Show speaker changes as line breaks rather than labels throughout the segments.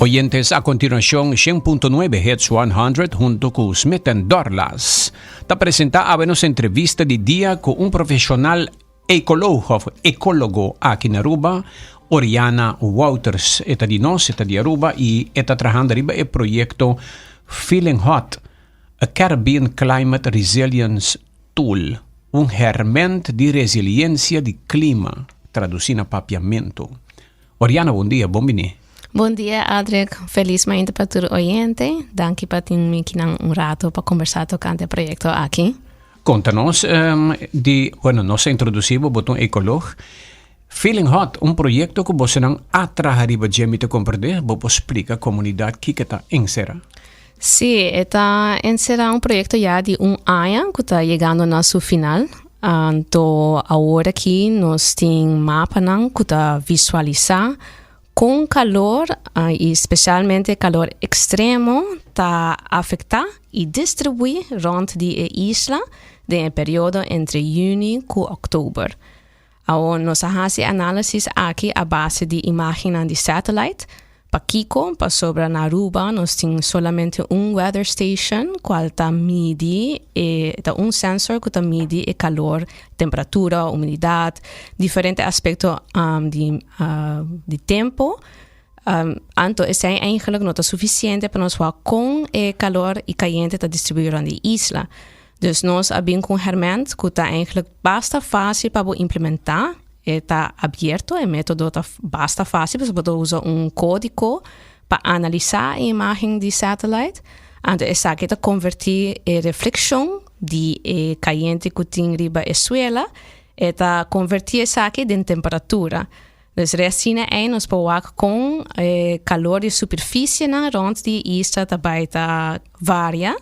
Oyentes, a continuacion 100.9 Hits 100 hunto cu Smith Dorlas ta presenta awe nos entrevista di dia cu un profesional ecologo of ecologo aki na Aruba, Oriana Wouters. E ta di nos, e ta di Aruba y e ta trahando riba e proyecto Feeling Hot, a Caribbean Climate Resilience Tool, un herment di resiliencia di clima, traduci na Papiamento. Oriana, bon dia, bon bini.
Bon dia, Adric. Feliz mainta pa tur oyente. Danki pa tin mi akinan un rato pa combersa tocante e proyecto aki.
Conta nos di, bueno, nos a introduci bo, bo ta un ecoloog. Feeling Hot, un proyecto cu bosonan a traha riba dje, mi ta comprende. Bo por splica comunidad kico ta encera?
Sí, e ta encera un proyecto ya di un aña cu ta yegando na su final. Anto awor aki nos tin mapanan cu ta visualisa con calor y specialmente calor extremo ta afecta y distribui rond di e isla den e periodo entre juni cu october. Awor nos a haci análisis aki a base di imagennan di satellite. Pakico? Pasobra na Aruba nos tin solamente un weather station cual ta midi e ta un sensor cu ta midi e calor, temperatura, humidad, diferente aspecto di di tempo. Anto esey eigenlijk no ta suficiente pa nos wak con e calor y cayente ta distribui rond di isla. Dus nos a bin cu un herment cu ta eigenlijk basta facil pa bo implementa. E ta abierto, e metodo ta basta facil pasobra bo ta usa un codico pa analisa e imagen di satellite. Anto esaki ta converti e reflexion di e cayente cu tin riba e suela, e ta converti esaki den temperatura. Dus asina ei nos por wak con e calor di superficienan rond di e isla ta bay ta varia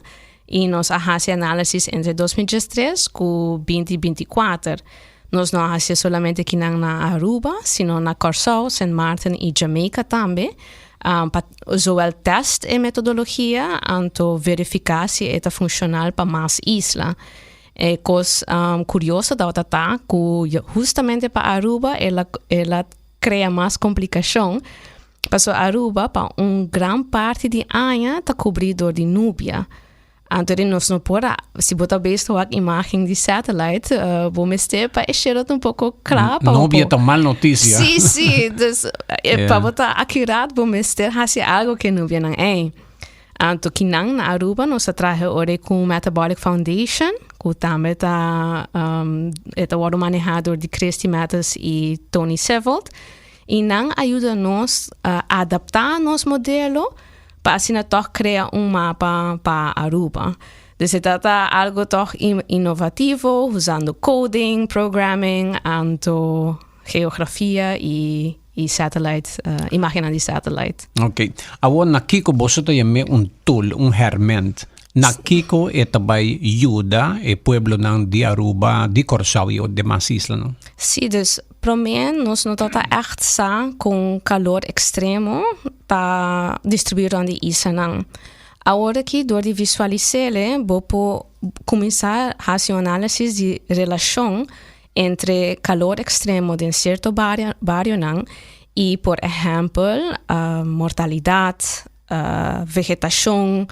y nos a haci análisis entre 2013 cu 2024. Nos no a haci solamente kinan na Aruba, sino na Kòrsou, Sint Maarten y Jamaica tambe, pa zowel test e metodologia anto verifica si e ta funcional pa mas isla. E kos kurioso tabata ta ku hustamente pa Aruba el a el a krea mas komplikashon, pasobra Aruba pa un gran parti di aña ta kubrí dor di nubia. Anto di nos no por a, si bo ta bes wak imagen di satellite, bo mester pa e shelo ta un poko kla
pa bo Nubia ta mal notisia.
Sí, sí, dus pa bo ta akurat bo mester hasi algo ku e nubianan ei. Anto kinan na Aruba nos a traha ora ku Metabolic Foundation, ku tambe ta e ta wòrdu manehá dor di Christy Mathis i Tony Sevold. I nan a yuda nos adaptá nos modelo pa asina tòg krea un mapa pa Aruba. Dus e ta ta algu tòg inovativo, usando coding, programming, anto geografia i i satellite, imagennan di satellite.
Ok. Awor na kiko boso ta yam'é un tool, un herment? Na kiko e ta bai yuda e pueblonan di Aruba, di Kòrsou i demas islanan?
Sí, dus promé nos no ta ta ègt sa kon kalor ekstremo ta distribuí rònt di islanan. Awor aki dor di visualis'é bo por kuminsá hasi un análisis di relashon entre calor extremo den cierto bario, barionan y por ehempel mortalidad, vegetacion.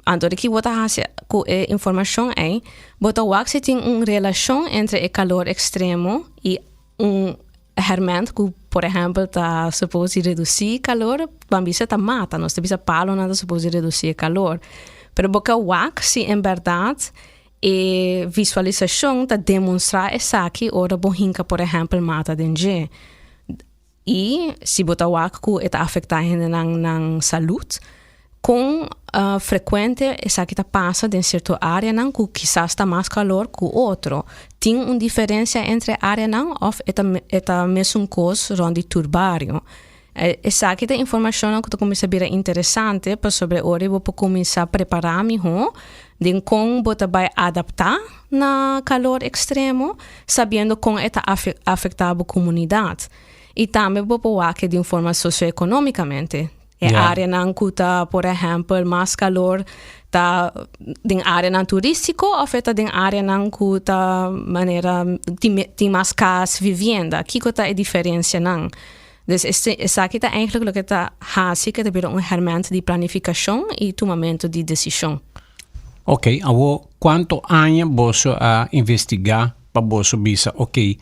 Anto di ki bo ta haci cu e informacion ey? Bo ta wak si tin un relacion entre e calor extremo y un herment cu por ehempel ta suppose di reduci calor, ban bisa ta mata, nos ta bisa palonan ta suppose di reduci e calor. Pero bo ka wak si en berdad E visualisashon ta demonstrá esaki ora bo hinka por ehèmpel mata den dje. I si bo ta wak ku e ta afektá hendenan nan salud, kon frekuente esaki ta pasa den sierto áreanan ku kisas ta mas kalor ku otro. Tin un diferensia entre áreanan òf e ta e ta mesun kos rònt di tur bario? Esaki ta informashonnan ku ta kuminsá bira interesante pasobra e ora bo por kuminsá prepará mihó den kon bo ta bai adaptá na kalor ekstremo sabiendo kon e ta afektá bo komunidat. I tambe bo por wak di un forma sosioekonomikamente. E áreanan ku ta por ehèmpel mas kalor ta den áreanan turístiko òf e ta den áreanan ku ta manera tin mas kas, vivienda. Kiko ta e diferensianan? Dus esaki ta eigenlijk loke ta hasi ku ta bira un herment di planifikashon i tumamentu di desishon.
Ok, awor kuantu aña boso a investigá pa boso bisa ok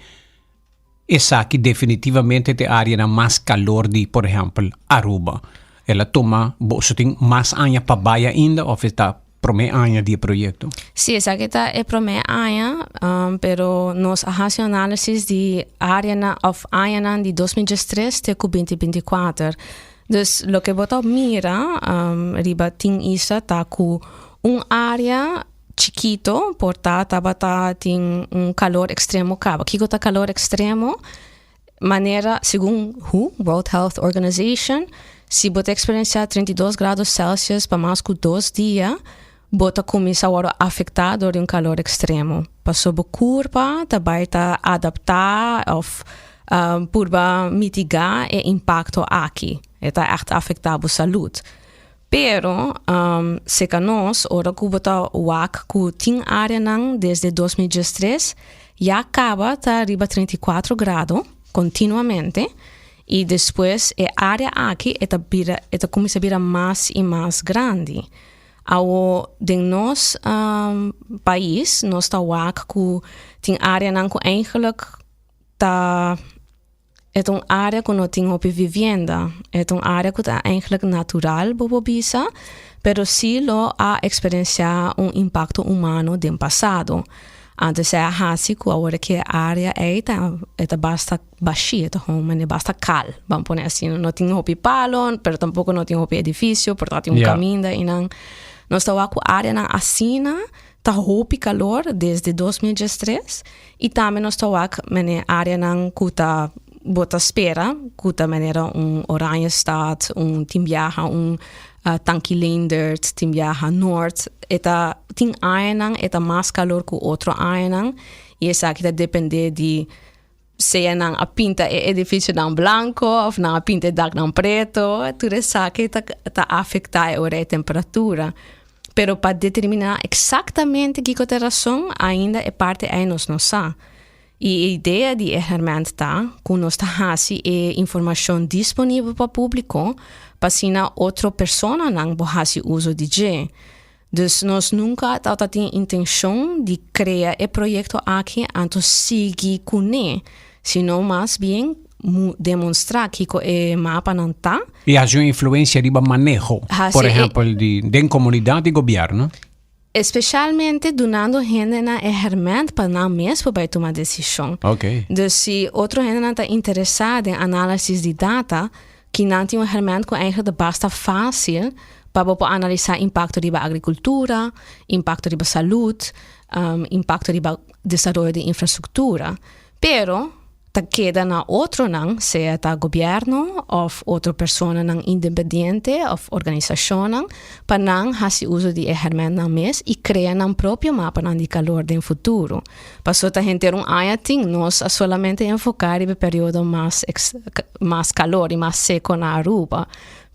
esaki definitivamente ta e areanan mas kalor di por ehèmpel Aruba? El a tuma boso tin mas aña pa bai ainda òf e ta promé aña di e proyekto?
Sí, esaki ta e promé aña, pero nos a hasi un análisis di areanan òf añanan di 2013 te ku 2024. Dus loke bo ta mira riba tin isla ta ku un área chikito por ta tabata tin un kalor ekstremo kaba. Kiko ta kalor ekstremo? Manera segun who, World Health Organization, si bo ta eksperensiá 32 grado Celsius pa mas ku dos dia, bo ta kuminsá wòrdu afektá dor di un kalor ekstremo. Pasobra bo kurpa ta bai ta adaptá òf purba mitigá e impakto aki. E ta ègt afektá bo salud. Pero seka nos, ora ku bo ta wak ku tin áreanan desde 2013 ya kaba ta riba 34 grado kontinuamente i despues e área aki e ta bira e ta kuminsá bira mas i mas grandi. Awo den nos pais nos ta wak ku tin áreanan ku eigenlijk ta E ta un área ku no tin hopi vivienda. E ta un área ku ta eigenlijk natural, bo por bisa, pero sí lo a eksperensiá un impakto humano den pasado. Antes e a hasi ku awor aki e área ei ta e ta basta bashí, e ta hon manera basta kal, ban pone asina. No tin hopi palo, pero tampoko no tin hopi edifisio, por ta tin un kaminda einan. Nos ta wak ku áreanan asina Ta hopi calor desde 2013 y tambe nos ta wak mene areanan cu ta bo ta spera cu ta manera un Oranjestad, un tin biaha un Tanki Leendert, tin biaha Noord. E ta tin añanan e ta mas calor cu otro añanan y esaki ta depende di sea nan a pinta e edificionan blanco of nan a pinta e daknan preto, tur esaki ta ta afecta e ora e temperatura. Pero pa determina exactamente kico ta e razon, ainda e parti ei nos no sa. Y e idea di e herment ta cu nos ta haci e informacion disponibel pa publico pa asina otro personanan por haci uso di dje. Dus nos nunca tabata tin intencion di crea e proyecto aki anto sigui cune, sino mas bien demonstra kico e mapanan ta.
Y haci un influencia riba maneho, por ehempel di den comunidad y gobierno.
Especialmente dunando hendenan e herment pa nan mes por bay tuma decision. Dus si otro hendenan ta interesa den analisis di data, Ki nan tin un herment ku eigenlijk ta basta fásil pa bo por analisá impakto riba agrikultura, impakto riba salud, impakto riba desaroyo di infrastruktura. Pero ta keda na otronan, sea ta gobièrnu òf otro personanan independiente òf organisashonnan, pa nan hasi uso di e hermentnan mes i krea nan propio mapanan di kalor den futuro. Paso ta henter un aña tin nos a solamente enfoca riba e periodo mas mas calor y mas seco na Aruba.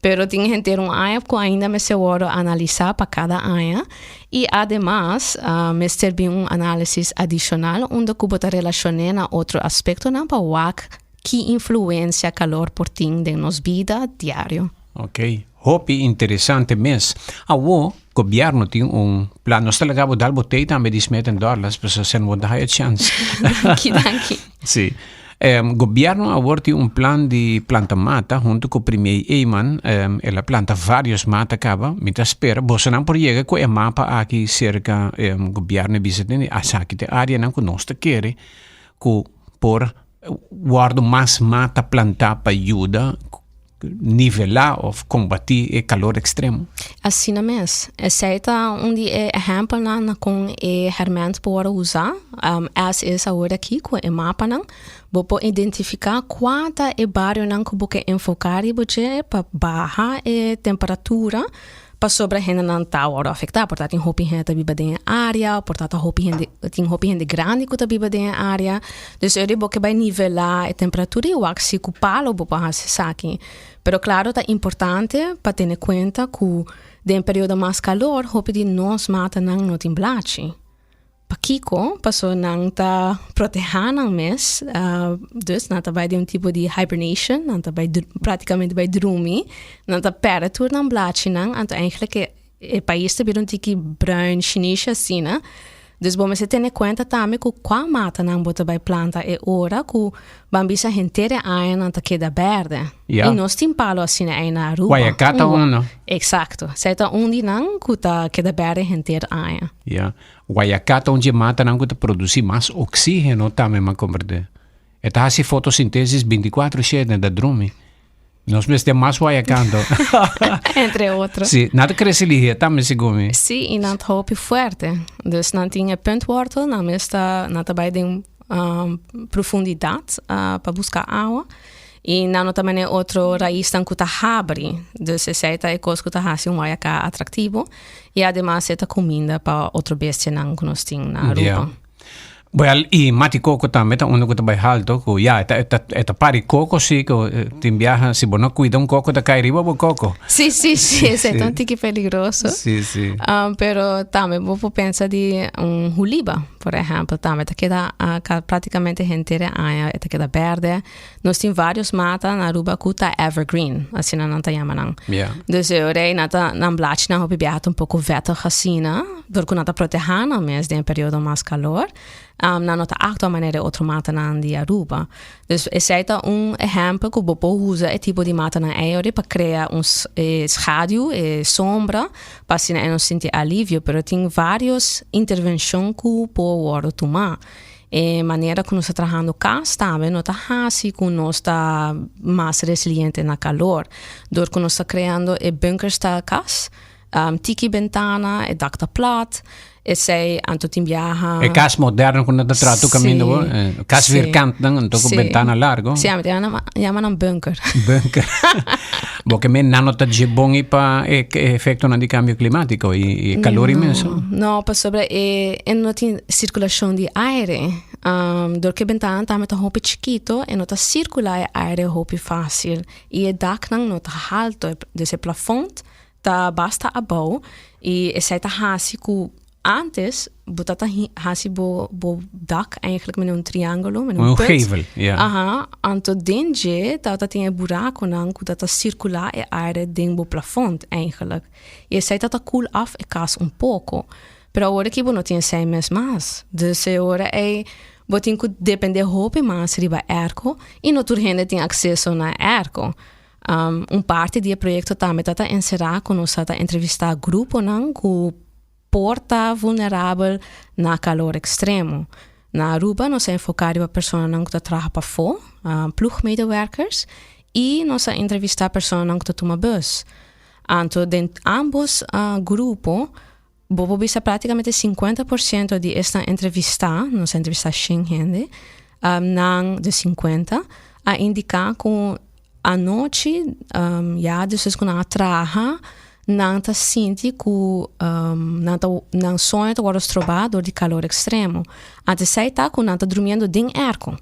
Pero tin henter un aña cu ainda mester wordo analisa pa cada aña y ademas mester bin un analisis adicional unda cu bo ta relacione na otro aspectonan pa wak ki influencia calor por tin den nos bida diario.
Ok, hopi interesante mes. Awo, gobierno tin un plan. Nos ta laga bo dal bo tei tambe di Smith en Dorlas, pasobra sen bo ta haya chance.
Danki, danki.
Sí. Gobierno awor tin un plan di planta mata hunto cu Premier Eman. El a planta varios mata caba. Mi ta spera bosonan por yega cu e mapa aki cerca gobierno y bisa tende esaki ta e areanan cu nos ta kere cu por wordo mas mata planta pa yuda nivelá òf kombatí e kalor ekstremo.
Asina mes. Esei ta un di e ehèmpelnan na kon e hèrmènt por wòrdu usá. As is awor aki ku e mapanan, bo por identifiká kua ta e barionan ku bo ke enfoká riba dje pa baha e temperatura pasobra hendenan ta wòrdu afektá. Por ta tin hopi hende ta biba den e área, por ta ta hopi hende tin hopi hende grandi ku ta biba den e área. Dus ora bo ke bai nivelá e temperatura i wak si ku palo bo por hasi esaki. Pero klaro ta importante pa tene kuenta ku den periodo mas kalor hopi di nos matanan no tin blachi. Pakiko? Paso nan ta protehá nan mes, dus nan ta bai den un tipo di hibernation, nan ta bai práktikamente bai drumi, nan ta pèrdè tur nan blachinan, anto eigenlijk e pais ta bira un tiki bruin, shinishi asina. Dus bo mester tene kuenta tambe ku kua matanan bo ta bai planta e ora ku ban bisa henter e añanan ta keda bèrdè.
Ja.
I nos tin palo asina ei na Aruba.
Guayacá ta
Un-
uno.
Exacto. Esei ta un di nan ku ta keda bèrdè henter aña.
Ja. Guayacá ta un dje matanan ku ta produsí mas oksígeno tambe, m'a komprendé. E ta hasi fotosíntesis bintikuatro shete, ta drumi. Nos mester mas guayacá anto.
Entre otro.
Sí, nan ta krese lihé tambe segun mi.
Sí, i nan ta hopi fuerte. Dus nan tin e puntwortel, nan mes ta, nan ta bai den um, profundidat uh, pa buska awa. I nan no ta manera otro raisnan ku ta habri. Dus esei ta e kos ku ta hasi un guayacá atraktivo. I ademas e ta kuminda pa otro bestianan ku nos tin na Aruba.
Ja. Wel, i mati koko tambe ta uno ku ta bai halto, ku ya, e ta, e ta, e ta pari koko si, ku eh, tin biaha, si bo no kuida un koko ta kai riba bo koko.
Sí, sí, sí, esei ta un tiki peligroso.
Sí, sí.
Um, pero tambe bo por pensa di un huliba, por ehempel, tambe ta keda ah, ka prácticamente henter e aña e ta keda berde. Nos tin varios mata na Aruba ku ta evergreen, asina nan ta yama nan.
Ja.
Dus e ora ei nan ta nan blachinan hopi biaha ta un poko vettig asina, dor ku nan ta protehá nan mes den e periodo mas kalor. Um, nan no ta aktua manera e otro matanan di Aruba. Dus esei ta un ehèmpel ku bo por usa e tipo di matanan ei ora pa krea un e schaduw, e sombra, pa asina e no sinti alivio. Pero tin varios intervenshon ku por wòrdu tumá. E manera ku nos ta trahando kas tambe no ta hasi ku nos ta mas resiliente na kalor. Dor ku nos ta kreando e bunker style kas, tiki bentana, e dak ta plat, esei anto tin biaha.
E kas moderno ku nan ta traha tur kaminda bo, kas vierkant nan anto ku bentana largo.
Si, ami ta yama nan bunker.
Bunker. Bo ke men nan no ta dje bon i pa e efektonan di kambio klimatiko i e kalor inmenso?
No, pasobra e e no tin sirkulashon di aire. Dor ku e bentana tambe ta hopi chikito e no ta sirkulá e aire hopi fásil i e daknan no ta halto, dus e plafond ta basta abou i esei ta hasi ku Antes bo ta ta hasi bo bo dak eigenlijk met un triángulo, met un,
un
punt.
gevel, ja.
Aha, anto den dje ta ta tin e buraconan cu ta ta circula e aire den bo plafond eigenlijk. Y esei ta ta koel af e cas un poco. Pero awor aki bo no tin esei mes mas. Dus e ora ei bo tin cu depende hopi mas riba airco y no tur hende tin acceso na airco. Um, un parti di e proyecto tambe ta ta encerá cu nos ta ta entrevistá gruponan cu por ta vulnerabel na calor extremo. Na Aruba nos a enfocá riba personanan cu ta traha pafó, ploegmedewerkers, y nos a entrevistá personanan cu ta tuma bus. Anto den ambos grupo bo por bisa prácticamente 50% di esnan entrevistá, nos a entrevistá shen hende, nan de 50 a indiká ku anochi ya despues ku nan a traha nan ta sinti ku nan ta nan soño ta wòrdu strobá dor di kalor ekstremo. Anto esei ta ku nan ta durmiendo den airco.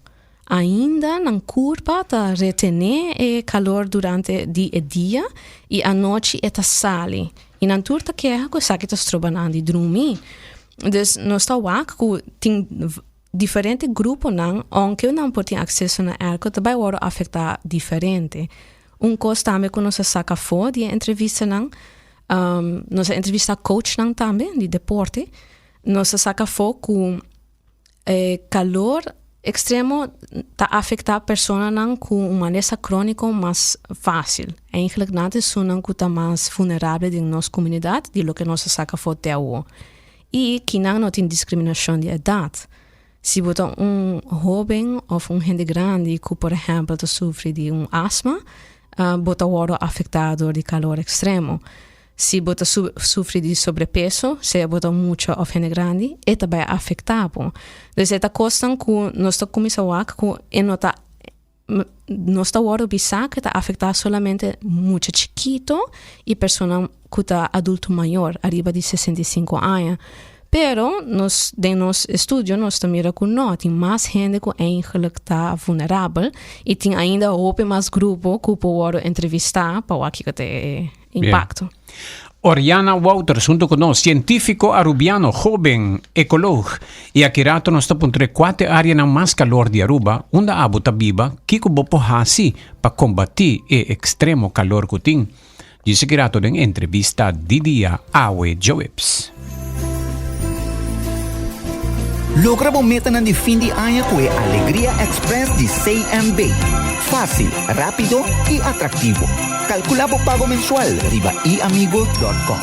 Ainda nan kurpa ta retené e kalor durante di e dia i anochi e ta sali. I nan tur ta keha ku esaki ta stroba nan di drumi. Dus nos ta wak ku tin diferente gruponan, ounke nan por tin akseso na airco, ta bai wòrdu afektá diferente. Un kos tambe ku nos a saka afó di e entrevistanan, nos a entrevistá coachnan tambe di deporte, nos a saka afó ku E kalor ekstremo ta afektá personanan ku un malesa króniko mas fásil. Eigentlik nan ta esunnan ku ta mas vulnerabel den nos komunidat di loke nos a saka for te awo. I kinan no tin diskriminashon di edat. Si bo ta un hóben òf un hende grandi ku por ehèmpel ta sufri di un asma, bo ta wòrdu afektá dor di kalor ekstremo. Si bo ta sufri di sobrepeso, sea bo ta mucha of hende grandi, e ta bai afecta bo. Dus e ta cosnan cu nos ta cuminsa wak cu e no ta, nos ta wordo bisa cu e ta afecta solamente mucha chikito y persona cu ta adulto mayor, ariba di 65 aña. Pero nos den nos estudio nos ta mira cu no, tin mas hende cu eigenlijk ta vulnerabel y tin ainda hopi mas grupo cu por wordo entrevista pa wak kico ta e impacto.
Yeah. Oriana Wouters hunto cu nos, cientifico Arubiano, hoben, ecoloog, y aki rato nos ta puntra cua t'e areanan mas calor di Aruba, unda abo ta biba, kico bo por haci pa combati e extremo calor cu tin. Djis aki rato den entrevista di dia awe djaweps.
Logra bo metanan di fin di aña ku e Alegria Express di CMB. Fásil, rápido i atraktivo. Kalkulá bo pago mensual riba iamigo dòt kòm.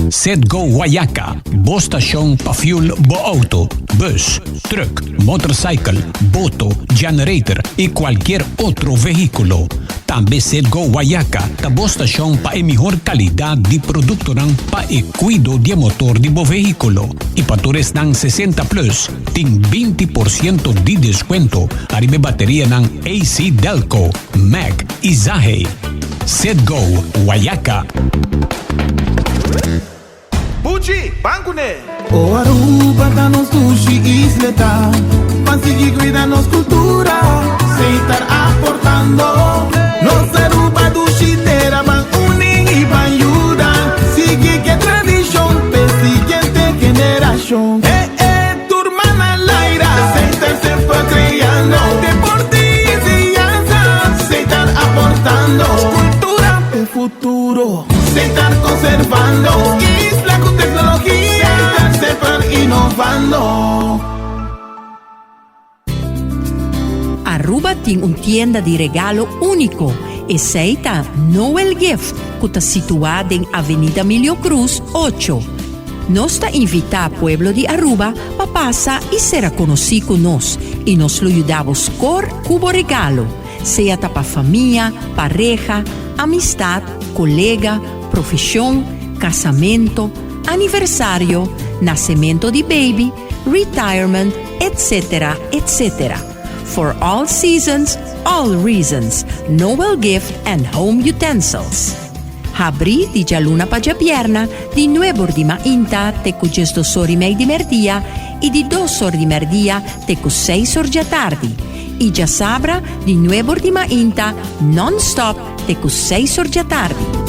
Citgo Guayaca, bo stashon pa fuel bo auto, bus, truck, motorcycle, boto, generator y cualkier otro vehiculo. Tambe Citgo Guayaca ta bo stashon pa e mihor calidad di productonan pa e cuido di e motor di bo vehiculo. Y pa tur esnan 60 plus, tin 20% di descuento ariba e baterianan AC Delco, Mac y Zahe. Citgo Guayaca.
Buchi, ban kuné!
O Aruba ta nos dushi isleta, Ban sigui cuida nos cultura, Setar aportando. Nos Aruba dushi tera, Ban uni y ban yuda, Sigui ke tradicion p'e siguiente generacion. Eh eh, tur man al aire, Setar semper creando. Deporte y enseñanza, Setar aportando. Cultura p'e futuro. Setar conservando. Isla cu tecnologia. Setar semper innovando.
Aruba tin un tienda di regalo unico, esey ta Noel Gift cu ta situa den Avenida Milio Cruz ocho. Nos ta invita pueblo di Aruba pa pasa y sera conoci cu nos y nos lo yuda bo score cu bo regalo, sea ta pa famia, pareha, amistad, colega, profesion, casamento, aniversario, nacemento di baby, retirement, etc. Etc. For all seasons, all reasons, Noel Gift and Home Utensils. Habri di djaluna pa djabierna di nuebor di mainta te ku djesdos or i mei di merdia i di dos or di merdia te ku seis or djatardi i djasabra di nuebor di mainta non-stop te ku seis or djatardi.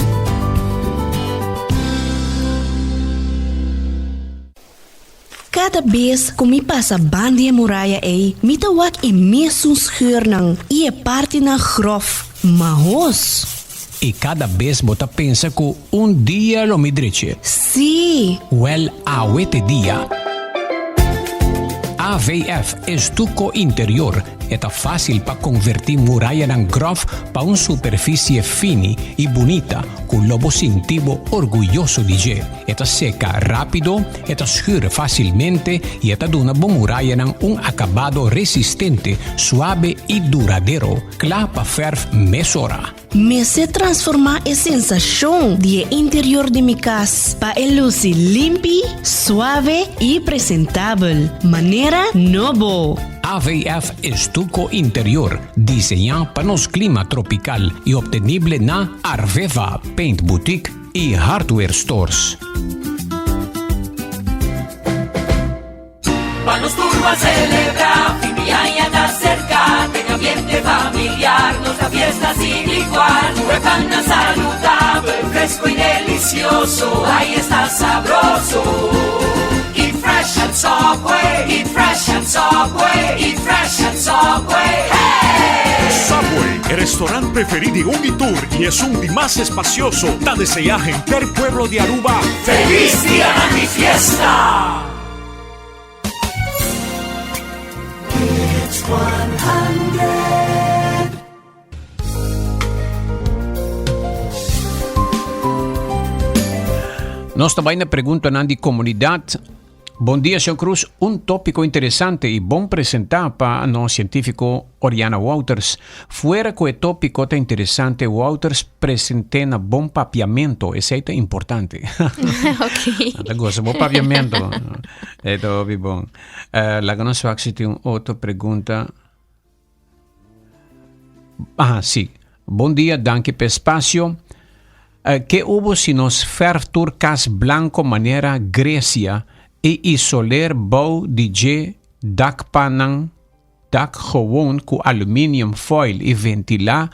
Kada bes ku mi pasa ban di e muraya ei, mi ta wak e mesun scheurnan i e partinan grof, mahos.
I kada bes bo ta pensa ku un dia lo mi dreche.
Sí!
Wèl, awe t'e dia. AVF Estuco Interior e ta fásil pa konvertí murayanan gròf pa un superfisie fini i bunita ku lo bo sinti bo orguyoso di dje. E ta seka rápido, e ta schur fásilmente i e ta duna bo murayanan un akabado resistente, suabe i duradero, kla pa fèrf mesora.
Mester transformá e sensashon di e interior di mi kas pa e lusi limpi, suave i presentabel, manera nobo.
AVF Estuco Interior, diseñá pa nos klima tropikal i optenible na Arveva Paint Boutique i Hardware Stores.
Pa nos tur ban celebra, fin di aña ta cerca, den ambiente familiar, nos ta fiesta sin igual. Cu e pannan saludabel, fresco y delicioso, ay esta sabroso. Eat fresh at Subway, eat fresh at Subway, eat fresh at Subway, hey!
Subway, e restaurant preferí di un i tur i esun di mas espacioso, ta deseá henter pueblo di Aruba
Feliz Dianan di Fiesta!
Nos ta bai na preguntanan di komunidat. Bon dia, señor Cruz. Un tópiko interesante i bon presentá pa nos sientífiko Oriana Wouters. Fuera ku e tópiko ta interesante, Wouters present'é na bon papiamento. Esei ta importante.
Ok.
Ta gosa bo papiamento. E ta hopi bon. Eh, laga nos wak si tin un otro pregunta. Aha, sí. Bon dia, danki p'e espacio. Eh, ke hubo si nos verf tur kas blanco manera Grecia i isoleer bou di dje dakpannan, dak gewoon ku aluminium foil i ventilá?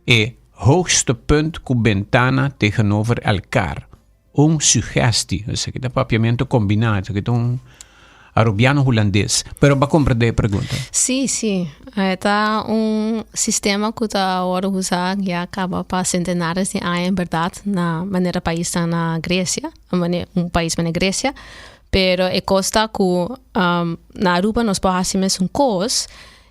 E hoogste punt ku bentana tegenover elkaar. Un suggestie. Esaki ta papiamento kombiná, esaki ta un arubiano hulandes. Pero bo a komprendé e pregunta?
Sí, sí. E ta un sistema ku ta wòrdu usá ya kaba pa sentenares di aña en bèrdat na manera paisnan na Grecia, un pais manera Grecia. Pero e kos ta ku na Aruba nos por hasi mesun kos,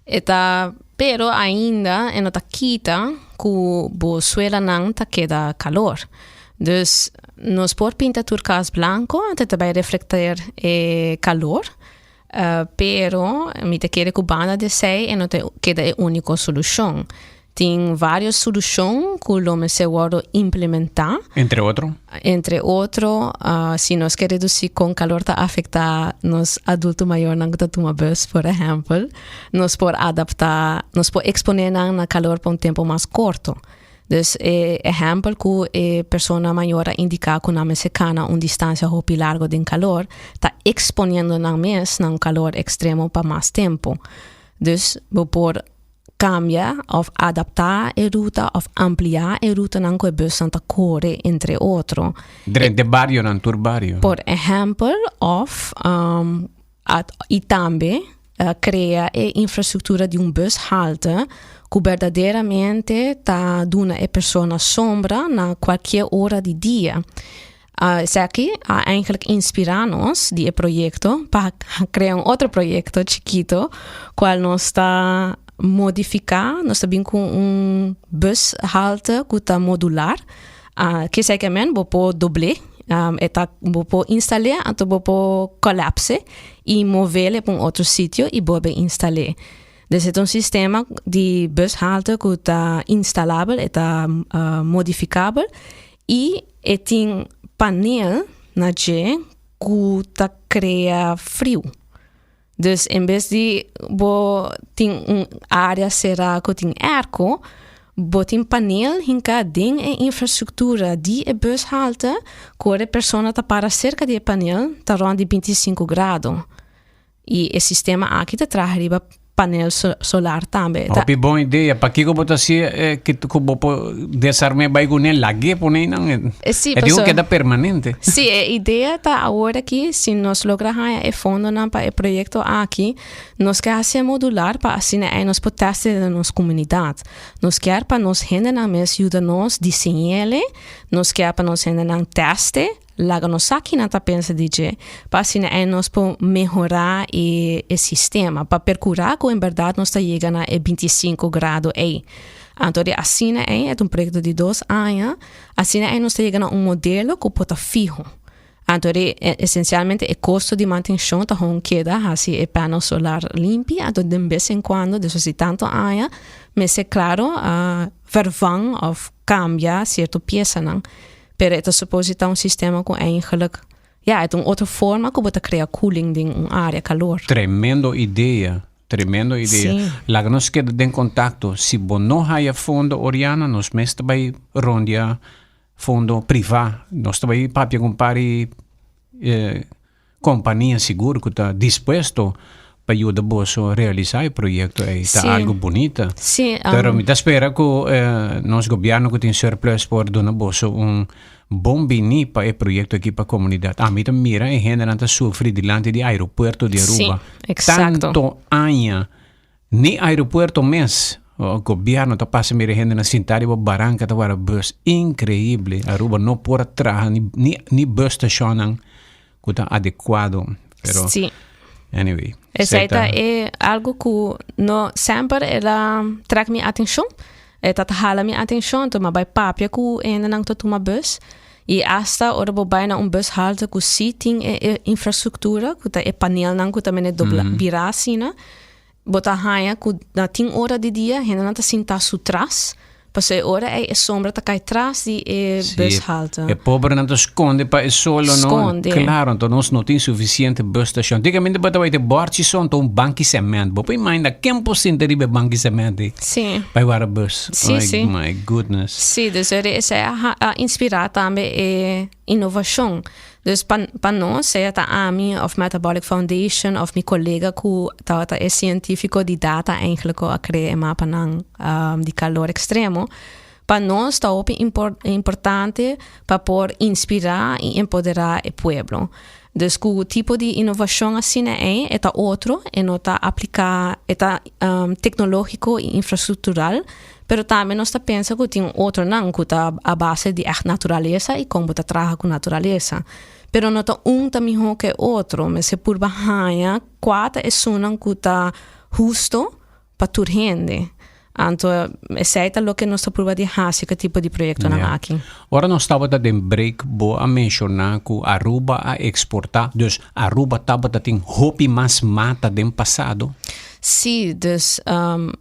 e ta pero ainda e no ta kita ku bo suelanan ta keda kalor. Dus nos por pinta tur kas blanko, anto ta bai reflekteer e kalor, pero mi ta kere ku banda di esei e no ta keda e úniko solushon. Tin varios solushon ku lo mester wòrdu implementá.
Entre otro?
Entre otro, si nos ke redusí kon kalor ta afektá nos adulto mayornan ku ta tuma bus, por ehèmpel, nos por adaptá, nos por eksponé nan na kalor pa un tempu mas korto. Dus e ehèmpel ku e persona mayor a indiká ku nan mester kana un distansia hopi largu den kalor, ta eksponiendo nan mes na un kalor ekstremo pa mas tempu. Dus bo por kambia òf adaptá e ruta òf ampliá e rutanan ku e busnan ta kore, entre otro.
Drenta e barionan, tur bario.
Por ehèmpel, òf i tambe krea e infrastruktura di un bushalte ku berdaderamente ta duna e persona sombra na kualkier ora di dia. Esaki a eigenlijk inspirá nos di e proyekto pa krea un otro proyekto chikito kual nos ta modifiká, nos ta bin ku un bushalte ku ta modular. Ke esei ke men bo por dobl'é, e ta bo por instal'é anto bo por kolaps'é i move'le pa un otro sitio i bolbe instal'é. Dus e ta un sistema di bushalte ku ta instalabel, e ta modifikabel i e tin panel na dje ku ta krea friu. Dus en bes di bo tin un área será ku tin airco, bo tin panel hinká den e infrastruktura di e bushalte ku ora e persona ta para serka di e panel ta rònt di 25 grado. I e sistema aki ta traha riba panel solar tambe.
Hopi bon idea. Pakiko bo ta hasi ku bo por desarm'é bai kuné lag'é pone einan?
Sí,
E digo keda permanente.
Sí, e idea ta awor aki si nos logra haña e fondonan pa e proyekto aki, nos ke hasié modular pa asina ei nos por tèst'e den nos komunidat. Nos kier pa nos hendenan mes yuda nos diseñ'é, nos kier pa nos hendenan tèst'e. Laga nos sa kinan ta pensa di dje, pa asina ei nos por mehorá e e sistema, pa perkurá ku en bèrdat nos ta yega na e 25 grado ei. Anto di asina ei, e ta un proyekto di 2 aña, asina ei nos ta yega na un modelo ku por ta fiho. Anto di esensialmente e kosto di mantenshon ta hon keda hasi e panel solar limpi, anto den bes en kuando, despues di tantu aña, mester klaro vervang òf kambia sierto piesanan. Pero e ta supose ta un sistema ku eigenlijk, ja, e ta un otro forma ku bo ta krea cooling den un área, kalor.
Tremendo idea, tremendo idea.
Sí.
Laga nos keda den kontakto. Si bo no haya fondo, Oriana, nos mes ta bai rondia fondo privá. Nos ta bai papia ku un par di Kompania sigur ku ta dispuesto pa yuda boso realisá e proyekto ei. Ta algu bunita.
Sí,
Pero mi ta spera ku nos gobièrnu ku tin surplus por duna boso un bon biní pa e proyekto aki pa komunidat. Ami ta mira e hendenan ta sufri dilanti di aeropuerto di Aruba.
Sí, eksakto.
Tanto aña ni aeropuerto mes gobièrnu ta pasa mira e hendenan sintá riba baranka ta wara bus. Inkreible. Aruba no por a traha ni ni busstashonan ku ta adekuado. Pero
Sí.
anyway.
Esei ta e algo ku no semper el a trek mi atenshon. E ta hala mi atenshon, anto mi a bai papia ku e hendenan ku ta tuma bus. I asta ora bo bai na un bushalte ku sí tin e e infrastruktura, ku ta e panelnan ku ta mene dobla bira asina, Bo ta haña ku na tin ora di dia hendenan ta sinta su tras, pasobra e ora ei e sombra ta kai tras di e bushalte.
E pobernan ta skonde pa e solo, no?
Skonde.
Klaro, anto nos no tin sufisiente busstation. Tíkamente bo ta bai te bòrchi so, anto un banki sement. Bo por imaginá ken por sinta riba e banki sement ei
Sí.
pa e wara bus?
Sí, sí.
My goodness.
Sí, dus esei a inspirá tambe e inovashon. Dus pa pa nos, sea ta ami of Metabolic Foundation of mi colega cu tabata e cientifico di data eigenlijk cu a crea e mapanan di calor extremo. Pa nos ta hopi importante pa por inspirá i empoderá e pueblo. Dus ku tipo di inovashon asina ei e ta otro, e no ta apliká, e ta teknológiko i infrastruktural, pero tambe nos ta pensa ku tin otronan ku ta a base di ègt naturalesa i kon bo ta traha ku naturalesa. Pero no ta un ta mihó ku e otro, mester purba haña kua ta esunnan ku ta husto pa tur hende. Anto esei ta loke nos ta purba di hasi ku e tipo di proyektonan aki.
Ora nos tabata den break bo a menshoná ku Aruba a eksportá, dus Aruba tabata tin hopi mas mata den pasado?
Sí, dus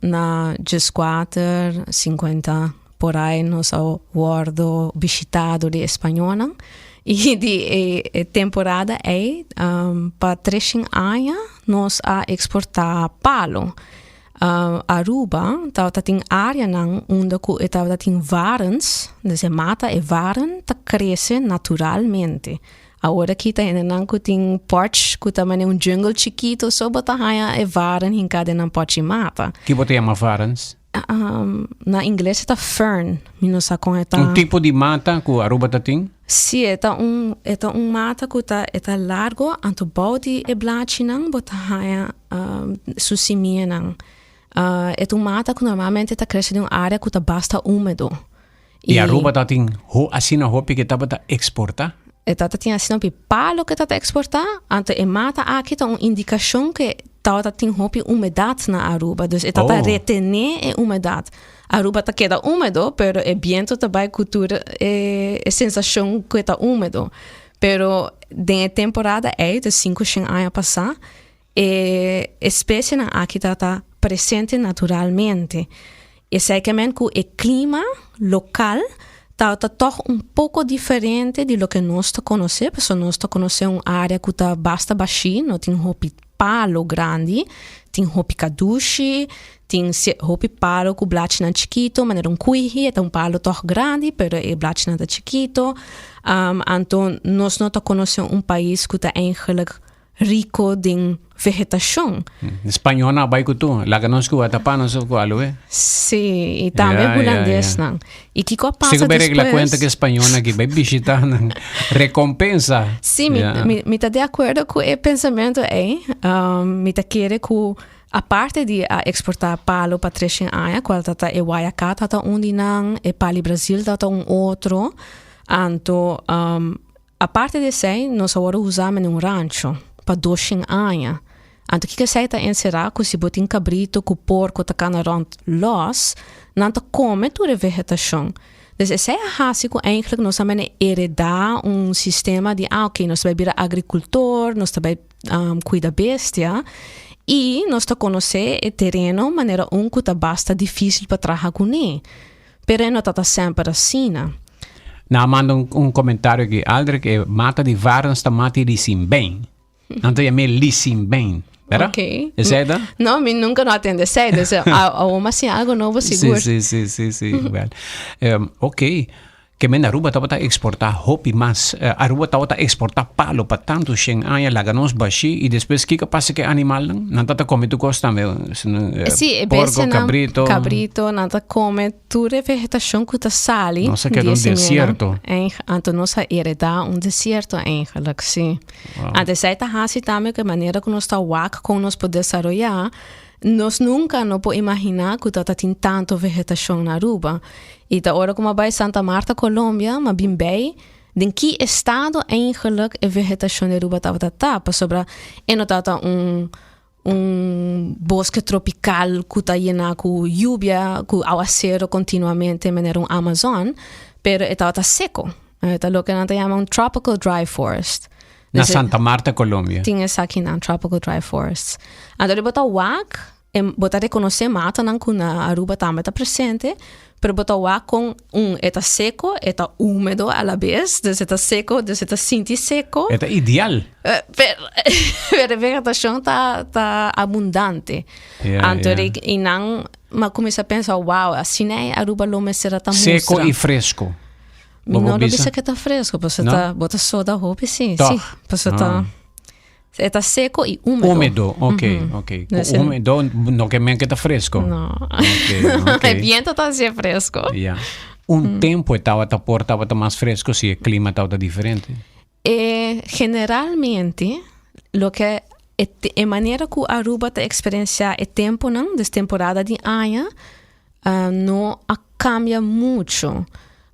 na djeskuater, sinkuenta por ai nos a wòrdu bishitá dor di e spañónan i di e temporada ei pa treshen aña nos a eksportá palu. Aruba tabata tin áreanan unda ku e tabata tin varens, dus e mata e varen ta krese naturalmente. Awor aki ta hendenan ku tin pòch ku ta manera un jungle chikito so bo ta haña e varen hinká den nan pòchi mata.
Ki bo ta yama varens?
Na ingles e ta fern, mi no sa kon e ta.
Un tipo di mata ku Aruba ta tin?
Si, e ta un e ta un mata ku ta e ta largo, anto bou di e blachinan bo ta haña su simianan. E ta un mata ku normalmente ta krese den un área ku ta basta húmedo.
I Aruba ta tin ho asina hopi ke tabata eksportá?
E tabata tin asina hopi palo ke tabata eksportá, anto e mata aki ta un indikashon ke tabata tin hopi humedat na Aruba, dus e tabata retené e humedat. Aruba ta keda húmedo, pero e biento ta bai ku tur e sensashon ku e ta húmedo. Pero den e temporada ei, dus sinku shen aña pasá, E espesienan aki ta ta presente naturalmente. Esei ke men ku e klima lokal ta ta tòg un poko diferente di loke nos ta konosé, pasobra nos ta konosé un área ku ta basta bashí, no tin hopi palo grandi, tin hopi kadushi, tin hopi palo ku blachinan chikito, manera un kuihi, e ta un palo tòg grandi, pero e blachinan ta chikito. Anto nos no ta konosé un pais ku ta eigenlijk rico den vegetacion.
Spañolnan a bai cu tur, laga nos cu atapa nos cu aloe.
Sí, y tambe yeah, hulandesnan. Yeah, yeah. Y kico a pasa
despues? Sigo regla cuenta que spañolnan aquí bai bishita nan recompensa.
Sí, mi, yeah. mi, mi ta de acuerdo cu e pensamento ei. Um, mi ta kere cu aparte di a exporta palo pa 300 aña, cual tata e guayacá tata un di nan, e pali Brasil tata un otro. Anto, um, Aparte di esei, nos a wòrdu usá mene un rancho pa doshen aña. Anto kiko esei ta enserá? Ku si bo tin kabrito ku porko ta kana rònt lòs, nan ta kome tur e vegetashon. Dus esei a hasi ku eigentlik nos a mene heredá un sistema di, ah oké, nos ta bai bira agrikultor, nos ta bai kuida bestia i nos ta konosé e tereno manera un ku ta basta difísil pa traha kuné. Pero e no ta ta semper asina.
Nan a manda un, un comentario aki, Aldrich, e mata di varens ta mata di lisimbein. Nan ta yam'é lisimbein. Verdad?
Ok.
Esei ta?
No, mi nunca no a tende esei. Dus awor mi a siña algo nobo sigur.
Sí, sí, sí, sí, sí. Well, um, ok. Ke men Aruba tabata exporta hopi mas. Eh, Aruba tabata exporta palo pa tantu shen aña, laga nos bashí i despues kiko pasa ku e animalnan? Nan tabata kome tur kos tambe, eh,
Sí, e
porko,
bestianan,
kabrito.
kabrito, nan ta kome tur e vegetashon ku ta sali
Nos a
di
keda
e
un
simianan.
desierto.
Eig, anto nos a heredá un desierto eigenlijk, sí.
Wow.
Anto esei ta hasi tambe ku e manera ku nos ta wak kon nos por desaroyá, Nos nunca no por imagina cu ta ta tin tanto vegetacion na Aruba. Y ta ora cu m'a bay Santa Marta, Colombia, m'a bin bay den ki estado eigenlijk e vegetacion di Aruba tabata ta, pasobra e no tabata un un bosque tropical cu ta yena cu yubia, cu awacero continuamente manera un Amazon, pero e tabata seco. E ta loke nan ta yama un tropical dry forest.
Na Santa Marta, Colombia.
Tin esakinan, tropical dry forests. Anto di bo ta wak, e bo ta rekonosé matanan ku na Aruba tambe ta presente, pero bo ta wak kon un e ta seko, e ta húmedo a la bes, dus e ta seko, dus e ta sinti seko.
E ta ideal.
Pero, pero e vegetashon ta, ta abundante.
Ja,
Anto
ja.
di i nan m'a kuminsá pensa, wow, asina e Aruba lo mester a ta mustra.
Seko i fresko.
Mi no lo bisa que ta fresco, paso ta, bo ta soda hopi, sí,
Toch?
sí. Paso ta,
Ah.
e ta seco y húmedo.
Húmedo, ok, ok. Cu
Dus el-
húmedo no ke men ke ta fresco.
No.
Ok, ok.
E viento ta así fresco.
Ja. Un tempo e tabata por tabata mas fresco si e clima tabata diferente.
E generalmente loke e e manera ku Aruba ta eksperensiá e tempunan, dus temporada di aña, no a kambia mucho.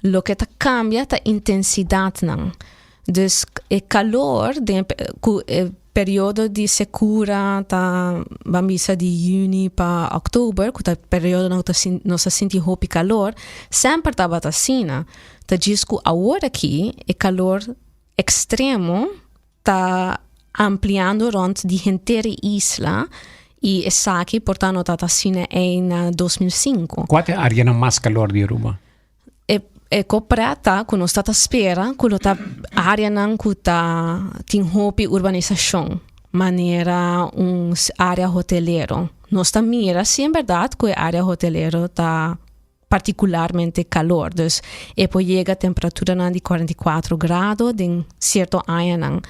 Loke ta kambia ta intensidatnan. Dus e kalor den ku e periodo di sekura ta ban bisa di yüni pa òktober ku ta periodonan ku ta nos ta sinti hopi kalor, semper tabata asina. Ta djis ku awor aki e kalor ekstremo ta ampliando rònt di henter e isla i esaki por ta no tabata asina ei na 2005.
Kua ta e áreanan mas kalor di Aruba?
E e kopreta ku nos ta ta spera ku lo ta áreanan ku ta tin hopi urbanisashon, manera un área hotelero. Nos ta mira si en bèrdat ku e área hotelero ta partikularmente kalor. Dus e por yega temperaturanan di 44 grado den sierto añanan.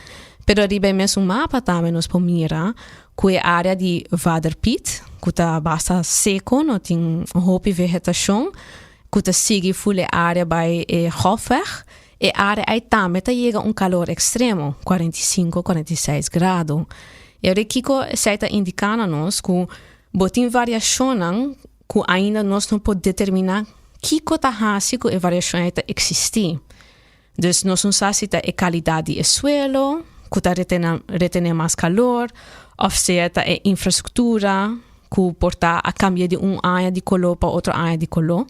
Pero riba e mesun mapa tambe nos por mira ku e área di Vader Piet, ku ta basta seko, no tin hopi vegetashon, ku ta sigui ful e área bai e Golfweg, e área ei tambe ta yega un kalor ekstremo, 45, 46 grado. E ora kiko esei ta indiká na nos? Ku bo tin variashonnan ku ainda nos no por determiná kiko ta hasi ku e variashon ei ta eksistí. Dus nos no sa si ta e kalidat di e suelo ku ta retené mas kalor òf sea ta e infrastruktura ku por ta a kambia di un aña di koló pa otro aña di koló.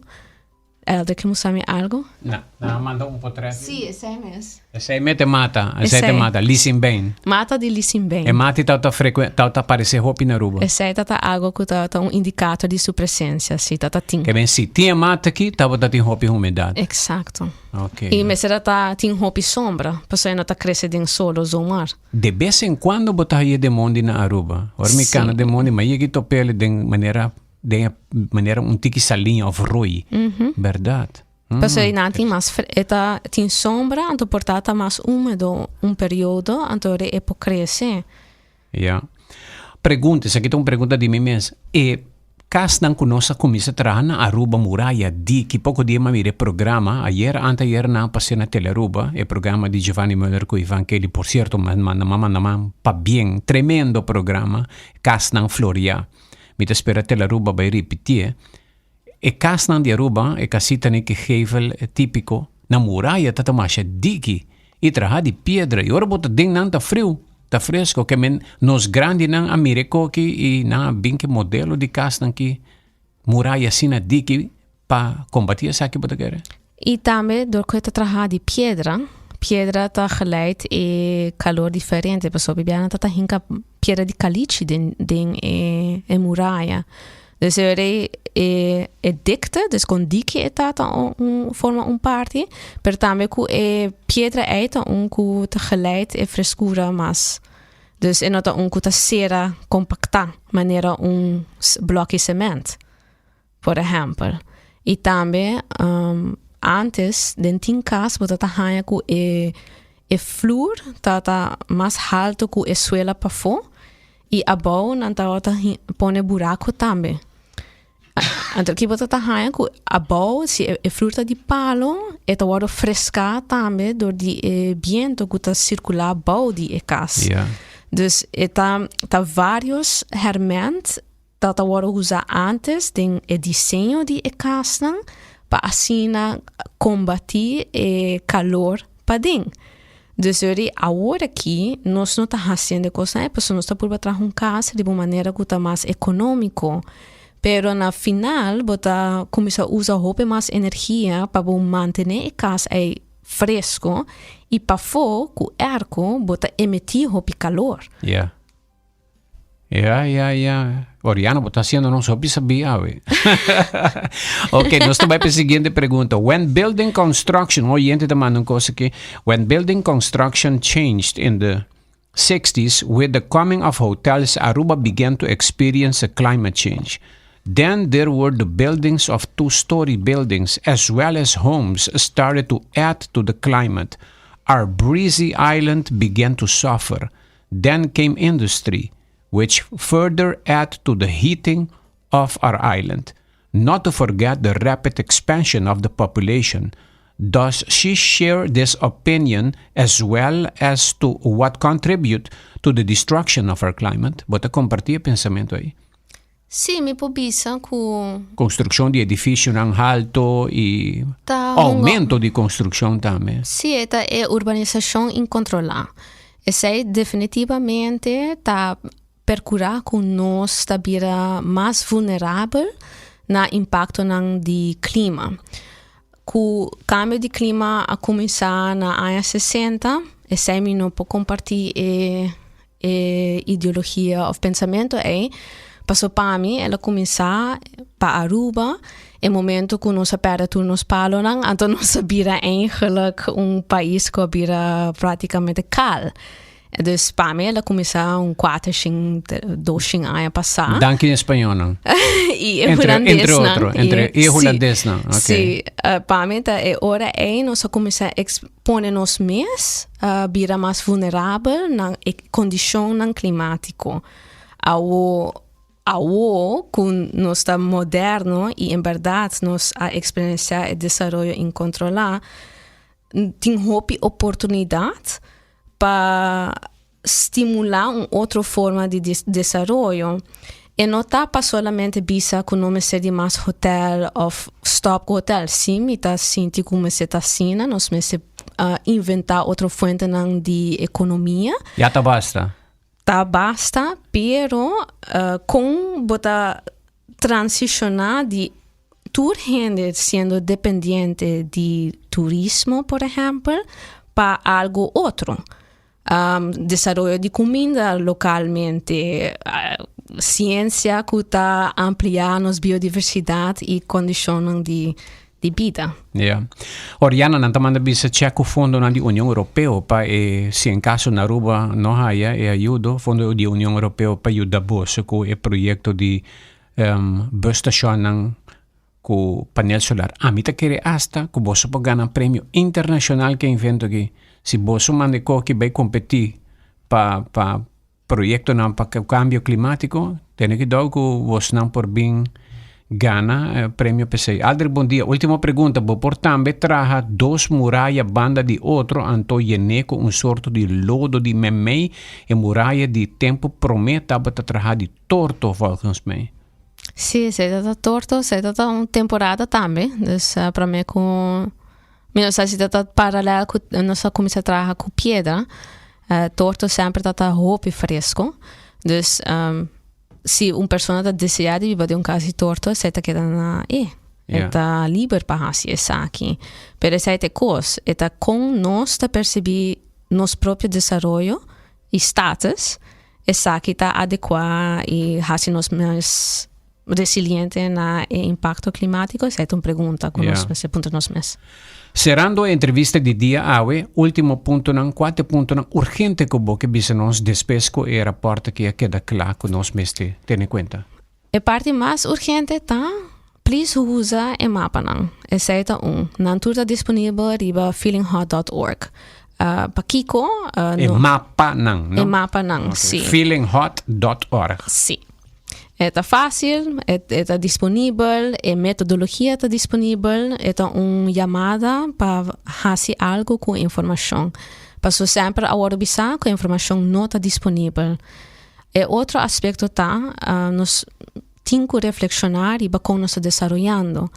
Elder ke mustra mi algo?
No, nan a manda un potret.
Sí, esei mes.
Esei mes te mata, esei te mata, Lisinbein.
Mata di Lisinbein.
E mati ta ta frekuen, ta ta aparesé hopi na Aruba.
Esei ta ta algo ku ta ta un indikator di su presensia, si ta ta tin.
Ke ben si tin e mata aki, tabata tin hopi humedat.
Eksakto.
Ok.
I mester a ta tin hopi sombra, pasobra e no ta krese den solo zomaar.
De bes en kuando bo ta haye den mondi na Aruba. Ora mi kana den mondi, mi a yega i top'el den manera den e manera un tiki saliña of rooi. Berdad.
Pasobra e nan tin mas e ta tin sombra, anto por ta ta mas húmedo un periodo, anto ora e por krese.
Ya. Pregunta, esaki ta un pregunta di mi mes. E kasnan ku nos a kuminsá traha na Aruba muraya diki poko dia mi a mira e programa, ayer anteayer nan a pas'é na Telearuba, e programa di Giovanni Muller ku Ivan Kelly, por sierto mi a manda mi a manda man pabien, tremendo programa, kasnan floria. Mi ta spera Telearuba bai ripitié. E kasnan di Aruba, e kasitanan ku e gevel típiko, nan muraya ta ta masha diki i traha di piedra i ora bo ta den nan ta friu, ta fresko. Ke men nos grandinan a mira e koki i nan a bin ku e modelo di kasnan ki muraya asina diki pa kombatí esaki bo ta kere?
I tambe dor ku e ta traha di piedra, piedra ta geleid e kalor diferente pasobra biaha nan ta ta hinka piedra di kalichi den den e e muraya. Dus e ora ei e e dikte, dus kon diki e ta ta un forma un parti, pero tambe ku e piedra ei ta un ku ta geleid e freskura mas. Dus e no ta un ku ta sera kompaktá manera un blòki sement. Por ehèmpel. I tambe ántes den tin kas bo ta ta haña ku e e flur ta ta mas haltu ku e suela pafó i abou nan tabata pone buraku tambe. Anto aki bo ta ta haña ku abou si e flur ta di palo e ta wòrdu freská tambe dor di e bientu ku ta sirkulá bou di e kas. Dus e ta ta vários hèrmènt Ta ta wòrdu usá ántes den e diseño di e kasnan pa asina kombatí e kalor paden. Dus dor di awor aki nos no ta hasiendo e kosnan ei pasobra nos ta purba traha un kas riba un manera ku ta mas ekonómiko. Pero na final bo ta kuminsá usa hopi mas energia pa bo mantené e kas ei fresko i pafó ku èrko bo ta emití hopi kalor.
Ya. Ya, ya, ya. Oriana, bo ta haciendo nos hopi sabí awe. Ok, nos ta bai pa e siguiente pregunta. When building construction, un oyente ta manda un cosa aki. When building construction changed in the 60s with the coming of hotels, Aruba began to experience a climate change. Then there were the buildings of two-story buildings as well as homes started to add to the climate. Our breezy island began to suffer. Then came industry, which further add to the heating of our island. Not to forget the rapid expansion of the population. Does she share this opinion as well as to what contribute to the destruction of our climate? Bo ta kompartí e pensamentu ei?
Sí, mi por bisa ku.
Konstrukshon di edifisionan halto i
Ta
oumento di konstrukshon tambe.
Sí, e ta e urbanisashon inkontrolá. Esei definitivamente ta perkurá ku nos ta bira mas vulnerabel na impaktonan di klima. Ku kambio di klima a kuminsá na aña sesenta, esei mi no por kompartí e e ideologia òf pensamentu ei, paso pa mi el a kuminsá pa Aruba e momento ku nos a pèrdè tur nos palonan, anto nos a bira eigenlijk un pais ku a bira práktikamente kal. Dus pa mi el a kuminsá un kuater shin, dos shin aña pasá.
Danki na spañolnan.
I e
Entre, entre
hulandesnan.
otro, entre
I,
e
sí,
hulandesnan. Ok.
sí. Pa mi ta e ora ei nos a kuminsá eks- pone nos mes a bira mas vulnerabel na e kondishonnan klimátiko. Awo, awo ku nos ta moderno i en bèrdat nos a eksperensiá e desaroyo inkontrolá, tin hopi oportunidat pa stimulá un otro forma di desaroyo. E no ta pa solamente bisa ku no mester di mas hotel òf stòp ku hotel. Sí, mi ta sinti ku mester ta asina, nos mester inventá otro fuentenan di ekonomia.
Ya ta basta.
Ta basta, pero kon bo ta transishoná di tur hende siendo dependiente di turismo, por ehèmpel, pa algu otro. Desaroyo di kuminda lokalmente, siensia ku ta ampliá nos biodiversidat i kondishonnan di bida.
Ya. Oriana, nan ta manda bisa chèk ku fondonan di Union Europeo pa e, si en kaso na Aruba no haya e ayudo, fondo di Union Europeo pa yuda boso ku e proyekto di busstashonnan ku panel solar. Ami ta kere asta ku boso por gana premio internashonal ku e invento aki. Si boso manda e koki bai kompetí pa pa proyektonan pa kambio klimátiko, tene kuidou ku bosnan por bin gana premio p'esei. Aldrich bon dia. Último pregunta, bo por tambe traha dos muraya banda di otro anto yené ku un sorto di lodo di memei? E muraya di tempu promé tabata traha di torto volgens mij.
Sí, esei ta ta torto, esei ta ta un temporada tambe. Dus uh, para mi ku mi no sa si ta ta paralel ku nos a kuminsá traha ku piedra. Uh, torto semper ta ta hopi fresco. Dus um, si un persona ta deseá di biba den un kas di torto, esei ta keda na e. E ta liber pa hasi esaki. Pero esei ta e kos, e ta kon nos ta persibí nos propio desaroyo i status. Esaki ta adekuá i hasi nos mes resiliente na e impakto klimátiko? Esei ta un pregunta ku nos mester puntra nos mes.
Serando e entrevista di dia awe, último puntonan, kua ta e puntonan urgente ku bo ke bisa nos despues ku e rapòrt aki a keda kla ku nos mester tene kuenta?
E parti mas urgente ta, please usa e mapanan. Esei ta un. Nan tur ta disponibel riba feelinghot dot org. Pakiko?
E mapanan, no?
E mapanan, si.
Feelinghot dot org.
Si. E ta fácil, e ta disponibel, e metodologia ta disponibel, e ta un yamada pa hasi algu ku informashon. Pasobra semper a wòrdu bisá ku informashon no ta disponibel. E otro aspekto ta, nos tin ku reflekshoná riba kon nos ta desaroyando.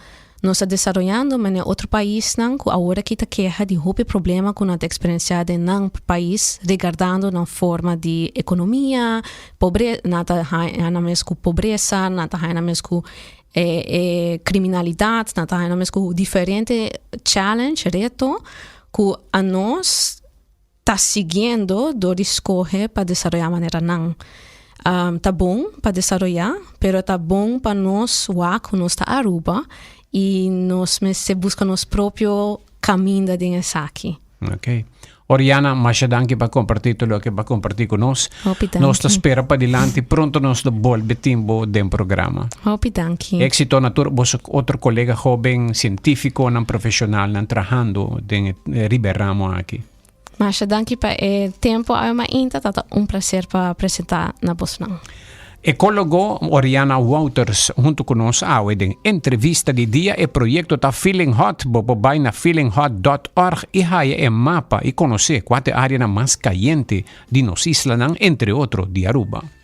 Nos ta desaroyando manera otro paisnan ku awor aki ta keha di hopi problema ku nan ta eksperensiá den nan pais regardando nan forma di ekonomia, pobre, nan ta haña nan mes ku pobresa, nan ta haña nan mes ku e e kriminalidat, nan ta haña nan mes ku diferente challenge, reto ku anos ta siguiendo dor di scoge pa desaroya manera nan. Ta bon pa desaroya, pero ta bon pa nos wak cu nos ta Aruba y nos mester busca nos propio caminda den esaki.
Ok. Oriana, masha danki pa comparti tur loke bo a comparti cu nos.
Hopi danki.
Nos ta spera padilanti pronto nos lo bolbe tin bo den programa.
Hopi danki.
Exito na tur boso otro colega hoben, cientificonan, profesionalnan trahando den e riba e ramo aki.
Masha danki pa e tempo awe mainta, ta ta un placer pa presenta na bosnan.
Ecologo Oriana Wouters hunto cu nos awe den entrevista di dia. E proyecto ta Feeling Hot. Bo por bay na feelinghot.org y haya e mapa y conoce cua ta e areanan mas cayente di nos islanan, entre otro di Aruba.